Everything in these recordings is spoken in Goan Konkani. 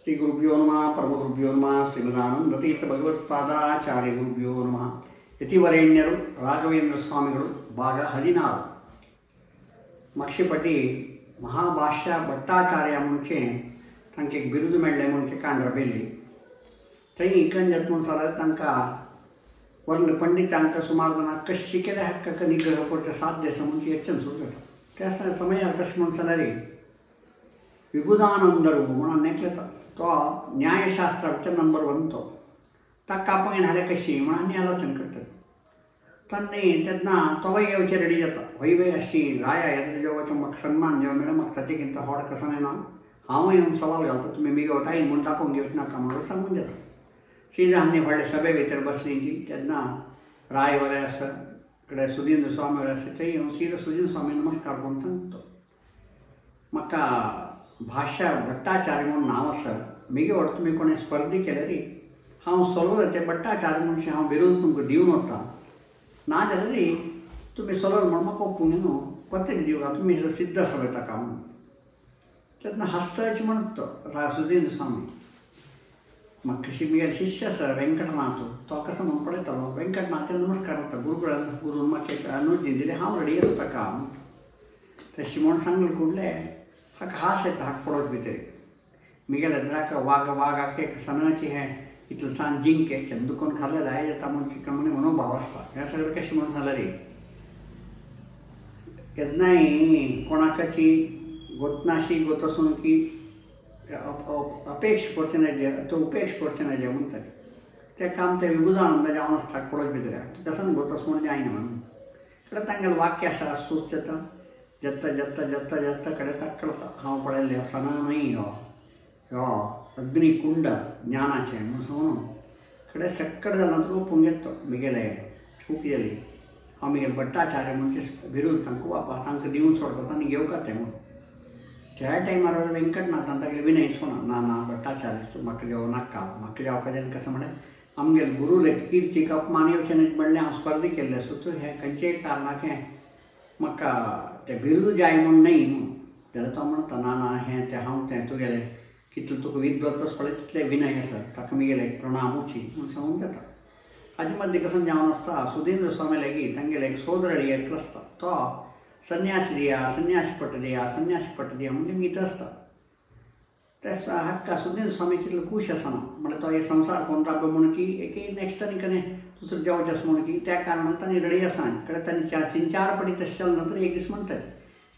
श्री गुरुभ्यो नमः, परमगुरुभ्यो नमः, ಶ್ರೀಮದಾನಂದತೀರ್ಥ ಭಗವತ್ಪಾದಾಚಾರ್ಯ ಗುರುಭ್ಯೋ ನಮಃ. ಯತಿವರೇಣ್ಯರು ರಾಘವೇಂದ್ರ ಸ್ವಾಮಿಗಳು ಭಾಗ 16. ಮಕ್ಷಿಪಟಿ ಮಹಾಭಾಷ್ಯ ಭಟ್ಟಾಚಾರ್ಯ ಮುಂಚೆ तांकां एक बिरुद मेळ्ळें म्हणचे कांड्रबेल्ली थंय इकन जाता म्हूण जाल्यार तांकां वरले पंडितांक सुमार जाणां कशी केल्या हक्काक निग्रह करचें साध्य आसा म्हणून यत्न सुरू जाता. त्या समयार कशें म्हूण जाल्यार विबुधानंदरू म्हणून एकलो येता, तो न्यायशास्त्रा भितर नंबर 1 तो ताका कापून हाडल्या कशी म्हणून आनी आलोचन करतात. तांणी तेन्ना तोवूय येवचे रेडी जाता, हय वय अशी राया येता जेवपाचो म्हाका सन्मान जेव मेळ्ळो म्हाका ताचे कितें होड कसो ना, हांव येवन सवाल घालता तुमी मिगे वटायन म्हूण दाखोवंक घेवचे नाका म्हणून सांगून दिता. सीधा आनी व्हडले सभे भितर बसली ती तेन्ना राय बरे आसा कडे सुधींद्र स्वामी बरे आसा थंय येवन सीधा सुधींद्र स्वामी नमस्कार करून सांगतो, म्हाका भाशा भट्टाचार्य म्हणून नांव आसा, मिगे वट तुमी कोणें स्पर्धी केल्यार हांव सोलवलो ते भट्टाचार्य म्हणून हांव बिरूद तुमकां दिवन वता, ना जाल्यार तुमी सोलवलो म्हूण म्हाका ओपून न्हू पत्रिका दिवका तुमी सिद्ध आसा वयता का म्हणून. तेन्ना हसताचे म्हणत तो सुधींद्र स्वामी, म्हाका कशी मिगेलो शिष्य आसा वेंकटनाथ तो कसो म्हूण पळयतालो, वेंकटनाथ नमस्कार जाता गुरुकुळान गुरून म्हाका एक अनुज्ञा दिली हांव रेडी आसता का तशें म्हूण सांगलें कुडले हाका हास येता हाका पळोवच भितर मिगेले द्राक वाग वागाक एक सणाची हें इतलें सान जिंके चंदुकोन खाल्लें जाय जाता म्हूण चिकन मनोभाव आसता. हें सगळें कशें म्हणून जाल्यार केन्नाय कोणाकाची गोतनाशी गोत आसून की अपेक्ष करचें ना जे तो उपेक्ष करचें ना जे म्हणटात तें काम तें विबुधानंद जावन आसता पळोवच भितर तसोच गोत म्हणून जायना म्हणून कडेन तांगेलें वाक्य आसा सूच येता जत्ता जत्ता जत्ता जत्ता कडेन ताका कळटा हांव पळयल्लें सणा न्हय हो हो अग्निकुंड ज्ञानाचें म्हणून सांगून कडेन सक्कड जाल्या नंतर ओपून घेतो मिगेले चूक जाली हांव मिगेले भट्टाचार्य म्हणचे बिरूद तांकां वापस तांकां दिवन सोडटा आनी घेवका तें म्हणून. त्या टायमार वेंकटनाथान तागेले विनय सोना ना ना भट्टाचार्य म्हाका जेव नाका म्हाका जेवका जेन्ना कसें म्हणलें आमगेले गुरूले किर्तीक अपमान येवचें न्हय म्हणलें हांव स्पर्धा केल्लें सो तूं हें खंयचेय कारणाक हें म्हाका तें बिरूद जाय म्हूण न्हय म्हणून. जाल्यार तो म्हणटा ना ना हें तें हांव तें तुगेलें कितलें तुका विद्वत्त पळय तितलें विनय आसा ताका मिगेले प्रणामुची म्हूण सांगून जाता. हाजे मदीं कसो जावन आसता सुधींद्र स्वामी लेगीत तांगेले एक सोदरळी एकलो आसता तो संन्यास दिया संन्यास पट दिया संन्यास पट दिया म्हणजे गीत आसता. ते हाका सुधींद्र स्वामी तितलो खूश आसना म्हणल्यार तो एक संवसार कोण राबलो म्हूण की एक नेक्स्ट आनी कडेन दुसरो जेवचें आसा म्हूण की त्या कारणान तांणी रेडी आसा कडेन तांणी चार तीन चार पटी तशें जालें नंतर एक दीस म्हणटात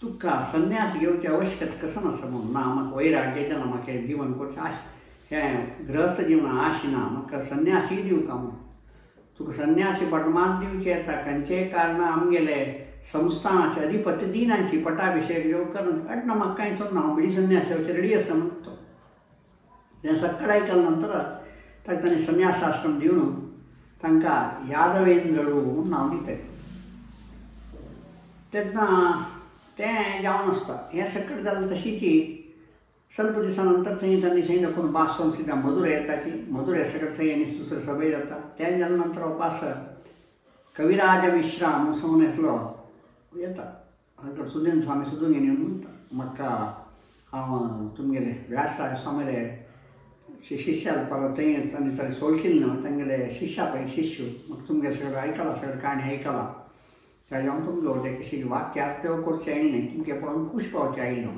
तुका संन्यास घेवची आवश्यकता कसो नासता म्हणून ना म्हाका वैराग्य ना म्हाका जीवन करचें आश हें गृहस्थ जीवन आश ना म्हाका संन्यासी दिवका म्हणून तुका संन्यासी पटमात दिवचें येता खंयचेय कारणां आमगेले संस्थानाचे अधिपती दिनांची पटाभिशेक जेव करून अटना म्हाका कांय ना हांव बिडी संन्यास घेवचें रेडी आसा म्हणटा तो. तें सक्कड आयकल्या नंतर ताका ताणें संन्यास आश्रम दिवन तांकां यादवेंद्रू म्हूण नांव दितात. तेन्ना तें जावन आसता हें सक्कड जालें तशीच ಸ್ವಲ್ಪ दिसा नंतर थंय तांणी थंय दाखोवन बासोवन सिधा मदुरा येताची मदुरा सगळें थंय आनी दुसरे सभे जाता. तें जाल्या नंतर वापास कविराज मिश्रा म्हणून सांगून येतलो येता नंतर सुधींद्र स्वामी सुदून घेवन म्हणटा म्हाका हांव तुमगेले व्यासराय स्वामीले शिष्याल परत थंय तांणी ताणें सोलशील न्हू तांगेले शिष्या पळय शिष्य म्हाका तुमगेले सगळें आयकलां सगळें काणी आयकलां त्या हांव तुमगे ते कशी वाक्य आसा त्यो करचें आयलें न्हय तुमगे पळोवन खूश पावचें आयलो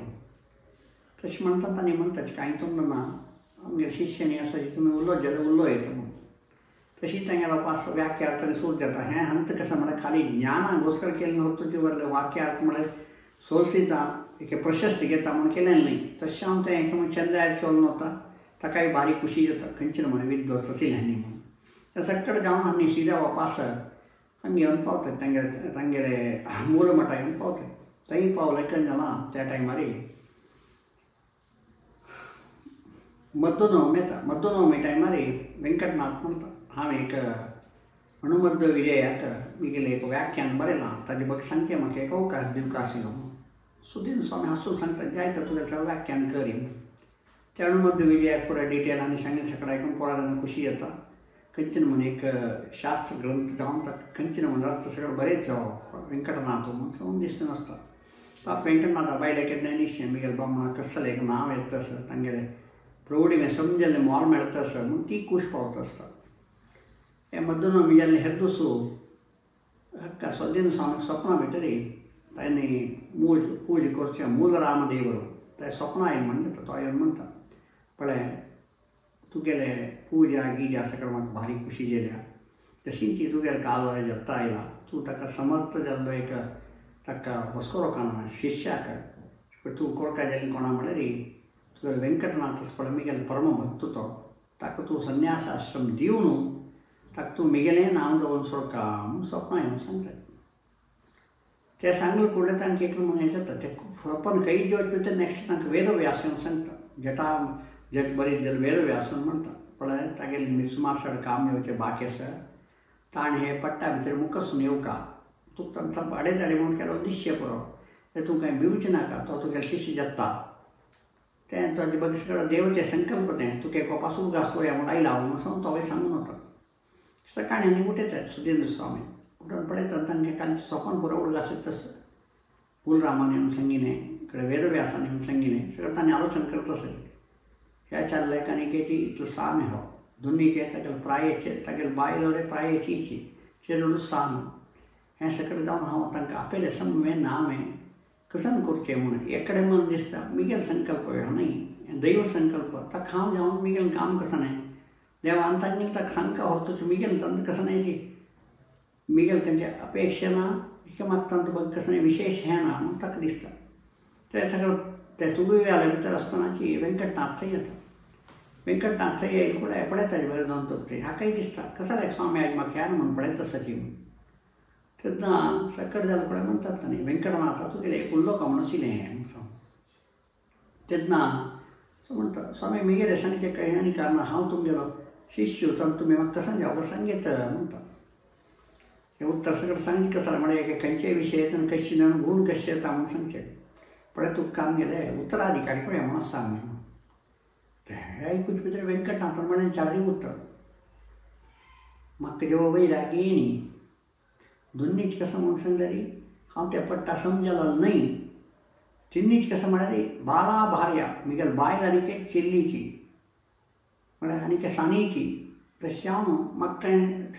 तशें म्हणटात आनी म्हणटात कांय तुमकां ना आमगेले शिष्य न्ही आसा तुमी उलोवप जाल्यार उलो येता म्हणून. तशी तांगेलो पास व्याख्यार्थ आनी सूर जाता हें हंत कशें म्हळ्यार खाली ज्ञानागोस्कर केलें न्हय तुजें वरलें वाक्यार्थ म्हळ्यार सोलसिता एक प्रशस्ती घेता म्हूण केलें न्हय तशें हांव तें एक चंद्रायर चोलन वता ताकाय बारीक खुशी जाता खंयचे म्हण विद्वत्स आशिल्ले म्हणून. त्या सक्कड जावन आमी सिधा वापास हांगा येवन पावतात तांगेले तांगेले मूलमठा येवन पावतात. थंय पावलें कन जालां त्या टायमार मद्दनवमी येता. मद्दनवमी टायमार वेंकटनाथ म्हणटा हांव एक अणुमद्द विजयाक मिगेलें एक व्याख्यान बरयलां ताजे बग सांगचें म्हाका एक अवकाश दिवका आशिल्लो म्हणून. सुधींद्र स्वामी हांसून सांगता जायता तुगेलें सगळें व्याख्यान करी त्या अणुमद्द विजयाक पुराय डिटेल आनी सांगलें सगळें आयकून पोळा जाणां खुशी येता खंयचे म्हूण एक शास्त्र ग्रंथ जावन ताका खंयचे म्हूण अर्थ सगळें बरेंच हो वेंकटनाथ म्हणून सांगून दिसता नासता. पाप वेंकटनाथा बायले केन्ना निश्चय मिगेले बामणाक कसलें एक नांव येता आसा तांगेलें प्रौढिमें समजल्लें मोल मेळता आसा म्हूण ती खूश पावता आसता. हे मद्दून मिगेले हेरदूसू हक्का सद्दीन स्वामी स्वप्न भितरी तांणी मूज पूज करचें मूल रामदेವರು ते स्वप्न आयल म्हणटा तो येवन म्हणटा पळय तुगेले पुजा गिजा सगळें म्हाका भारी खुशी जाल्या तशींची तुगेले कालवार जत्ता आयला तूं ताका समर्थ जाल्लो एक ताका बसको काना शिष्याक तूं कोरका जाली कोणा म्हळ्यार तुगेले वेंकटनाथ पळय मिगेले परम भक्त तो ताका तूं संन्यास आश्रम दिवन ताका तूं मिगेलें नांव दवरून सोडका म्हूण स्वप्न येवन सांगता. ते सांगले कुडले तांकां एक म्हणून हें जाता ते स्वप्न खंय जेवचे ते नेक्स्ट तांकां वेदव्यास येवन सांगता जटा जट बरी जाल्यार वेदव्यास म्हणटा पळय तागेले सुमार सड काम येवचें बाकी आसा ताणें हे पट्टा भितर मुकसून येवका तुका तांकां सामको अडेदाडे म्हणून केलो निश्चय पुरो ते तूं कांय भिवचें नाका तो तुगेलो शिष्य जत्ता तें ताजे बगे सगळो देवते संकल्प तें तुका एक वापासून उगास करुया म्हूण आयला म्हणून सांगून तोवूय सांगून वता. सकाळी उठयतात सुधेंद्र स्वामी उठून पळयतात तांकां कालचें सपन पुरो उडगास तसं मूलरामान येवन सांगिलें इकडे वेदव्यासान येवन सांगिलें सगळं तांणी आलोचन करत आसले. ह्या चार लेखानिकेची इतलो साम्य हो दोन्हीचे तागेले प्रायेचे तागेले बायल रे प्रायेची चेडू साम हें सगळें जावन हांव तांकां आपयलें समवें नांवें कसन करचें म्हूण एकडे मन दिसता मिगेल संकल्प हो न्हय दैव संकल्प ताका हांव जावन मिगेल काम कसं न्हय देवान तांणी ताका सांगका हो तुजें मिगेल तांकां कसं न्हय मिगेल तांचे अपेक्षा ना म्हाका तांचो बग कसं विशेष हें ना म्हूण ताका दिसता. ते सगळं ते तुगूय आले भितर आसतनाची वेंकटनाथ थंय येता. वेंकटनाथ थंय येयल कुडे पळयता बरें जावन ते हाकाय दिसता कसो लायक स्वामी आयज म्हाका ह्यान म्हूण पळयता आसाची म्हूण तेन्ना सकट जालें पळय म्हणटात न्ही वेंकटनाथा तुगेलें एक उल्लो का म्हणून आशिल्लें हें म्हूण तेन्ना सो म्हणटा स्वामी मिगेले सांगचें कांय आनी कारण हांव तुमगेलो शिष्य तांकां तुमी म्हाका कसो जेवपाक सांगयता म्हणटा. हें उत्तर सगळें सांगचें कसो म्हळ्यार एक खंयचेय विशय येता कशें जावन गूण कशें येता म्हूण सांगचें पळय तुका काम गेलें उत्तराधिकारी पळय म्हणून सांग म्हणून तें आयकूच भितर वेंकटनाथान म्हणलें चारूय उत्तर म्हाका जेव्हा वैरागी येयनी दोन्हीच कसं म्हणून सांगल्यार हांव त्या पट्टा समजलो न्हय तिन्हीच कसं म्हळ्यार बाला भार्या मिगेल बायल आनी एक चेल्लीची म्हळ्यार आनी सानीची तशें हांव म्हाका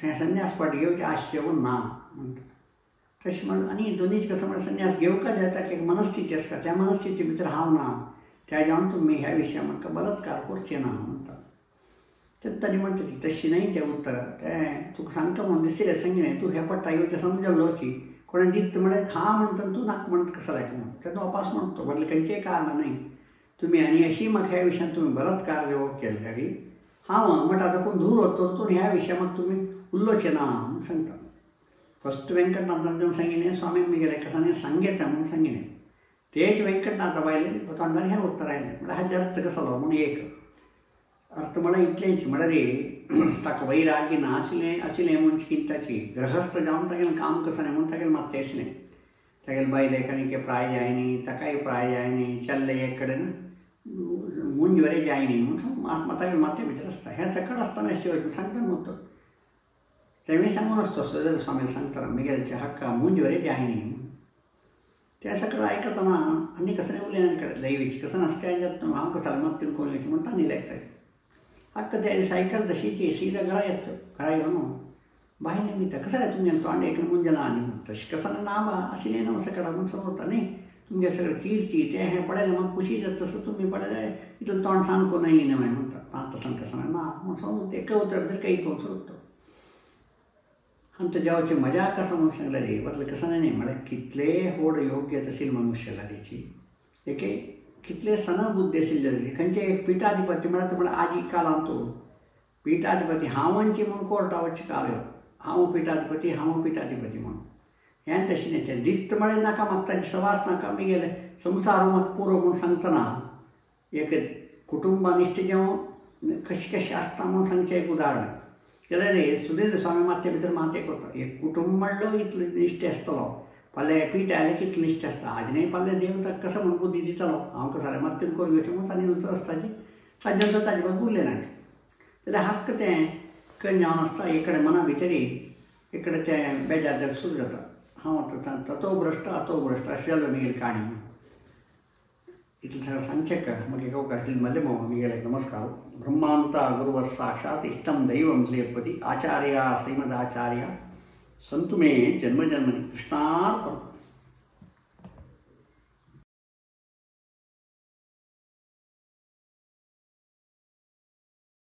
कांय संन्यास पाट घेवचें आशेव ना म्हणटा. तशें म्हण आनी दोनीच कसं म्हळ्यार संन्यास घेवका जाय ताका एक मनस्थिती आसता त्या मनस्थिती भितर हांव ना त्या जावन तुमी ह्या विशया म्हाका बलात्कार करचें ना म्हणटा. तेन्ना ताणी म्हणटा तशें न्हय तें उत्तर तें तुका सांगता म्हणून दिसलें सांगिलें तूं हें पट्टा येवचें समजल्लोची कोणें दित म्हळ्यार खा म्हणटा तूं नाका म्हणटा कसो लायक म्हणून तेन्ना वापास म्हणटा बदले खंयचेय कारण न्हय तुमी आनी अशी म्हाका ह्या विशयान तुमी बलात्कार जेवप केलें जाल्यार हांव म्हणटा आतां कोण धूर वचतो तूं ह्या विशया म्हाका तुमी उल्लोचें ना म्हूण सांगता. फस्ट वेंकटनाथान सांगिलें स्वामी मिगेले कसानी सांगता म्हणून सांगिलें तेच वेंकटनाथा बायले तोंडार हें उत्तर आयलें म्हळ्यार हाजे अर्थ कसो म्हणून एक अर्थ म्हळ्यार इतलेंच म्हळ्यार ताका वैरागी ना आशिल्लें आशिल्लें म्हूण चिंताची ग्रहस्थ जावन तागेलें काम कसो न्हय म्हूण तागेलें मात्तें आशिल्लें तागेले बायलेक आनी प्राय जायनी ताकाय प्राय जायनी चल्ले एक कडेन मुंजवरे जायनी म्हूण तागेलें मात्तें भितर आसता. हें सकट आसतना सांगता न्हू तो तेणें सांगून आसता सजल स्वामी सांगतना मिगेलचे हक्का मुंजवरे जायनी तें सगळें आयकतना आनी कसलें उलयना दैवीची कसं नासता हांव कसो मात्तेन कोण येवचें म्हूण तांणी लेखता. हक्क ते सायकल तशीची सीधा घरा येतो घरा येवन बायले वयता कसं रे तुमगेलें तोंड एक मुंजलां आनी म्हूण तशें कसं ना बा आशिल्लें न्हू सकट म्हूण समजता न्ही तुमगेलें सगळें कीर्ती तें हें पळयलें म्हाका खुशी जाता तसं तुमी पळयलें इतलें तोंड सामको न्हय न्हय म्हणटा ना तसं कसं ना म्हूण समजता एका उतर भितर काही करून सोडटा. आनी ते देवाची मजा कसं म्हणून सांगलें रे बदल कसं न्हय म्हळ्यार कितले होड योग्य तशील मनुष्याला तेची एके कितले सनबुद्धी आशिल्ले खंयचे एक पिठाधिपती म्हळ्यार म्हळ्यार आजी कालान तो पिठाधिपती हांवांची म्हूण कोर्टा वचचे काल हांव पिठाधिपती हांव पिठाधिपती म्हणून हें तशें न्हय तें दित्त म्हळ्यार नाका म्हाका ताजे सवास नाका मिगेलें संवसार म्हाका पुरो म्हूण सांगतना एक कुटुंबानिश्ठ जेवण कशें कशें आसता म्हूण सांगचें एक उदाहरण जाल्यार रे सुधेंद्र स्वामी मात्ते भितर मात एक वता एक कुटुंब म्हणलो इतलें निश्ठ आसतलो फाल्यां पीठ आयलें कितलें निश्ठ आसता आज न्हय फाल्यां देव ताका कसो म्हूण बुद्धी दितलो हांव कसो मात्तेन करून घेवचें म्हूण तांणी उतर आसताची ताजें नंतर ताजे बाब उरलें ना जाल्यार हक्क तें कन्न जावन आसता एकडे मना भितरी एकडे तें बेजार सुरू जाता हांव आतां तातो भ्रश्ट आतो भ्रश्ट अशें जालो मागीर काणी. इतलें सगळें सांगचें का मागीर अवकाश मल्ले मिगेले नमस्कार. ब्रह्मांत गुरुव साक्षात इष्टं दैवं श्रीपति आचार्य श्रीमदाचार्य संतु मे जन्म जन्मनि. कृष्णार्पण.